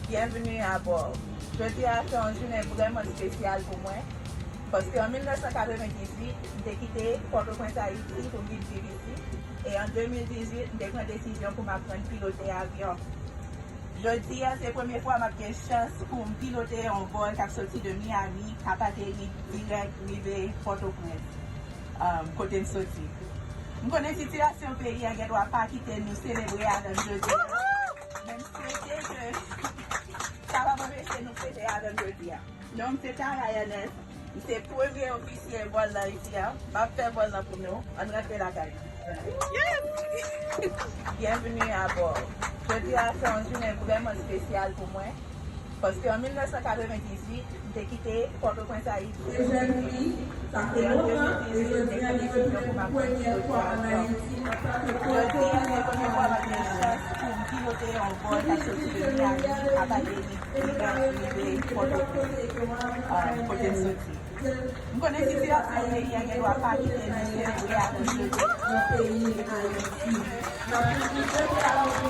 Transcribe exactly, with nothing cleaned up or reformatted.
Byenvni abò. Jodi a se yon jounen vrèman espesyal pou mwen, paske an mil nèf san katrevendizuit, m te kite Pòtoprens, Ayiti, pou m vin viv isi, e an de mil dizuit, m te pran desizyon pou m aprann pilote avyon. Jodi a, se premye fwa m ap gen chans pou m pilote yon vòl k ap soti de Miami, k ap ateri dirèk rive Pòtoprens, um, kote m soti. M konnen sitiyasyon peyi a gen dwa pa kite nou selebre avè m jodi a, men m swete ke sa p ap anpeche nou fete avè m jodi a. Non m se Tara Ernest, m se premye ofisye vòl la isi a. M ap fè vòl la pou nou. Ann rantre lakay. Byenvni abò. Jodi a se yon jounen vrèman espesyal pou mwen, paske an mil nèf san katrevendizuit, m te kite Pòtoprens, Ayiti. Se jèn fi, sa fè lontan, e jodi a li reprezante pou premyè fwa ann Ayiti antanke pòtpawòl. Jodi a se premye fwa m ap gen chans pou m pilote yon vòl k ap soti de Miami, k ap ateri dirèk rive Pòtoprens, um, kote m soti. M konnen sitiyasyon peyi a gen dwa pa kite nou selebre avè m jodi a. Nan peyi Ayiti. N ap toujou fete avèk nou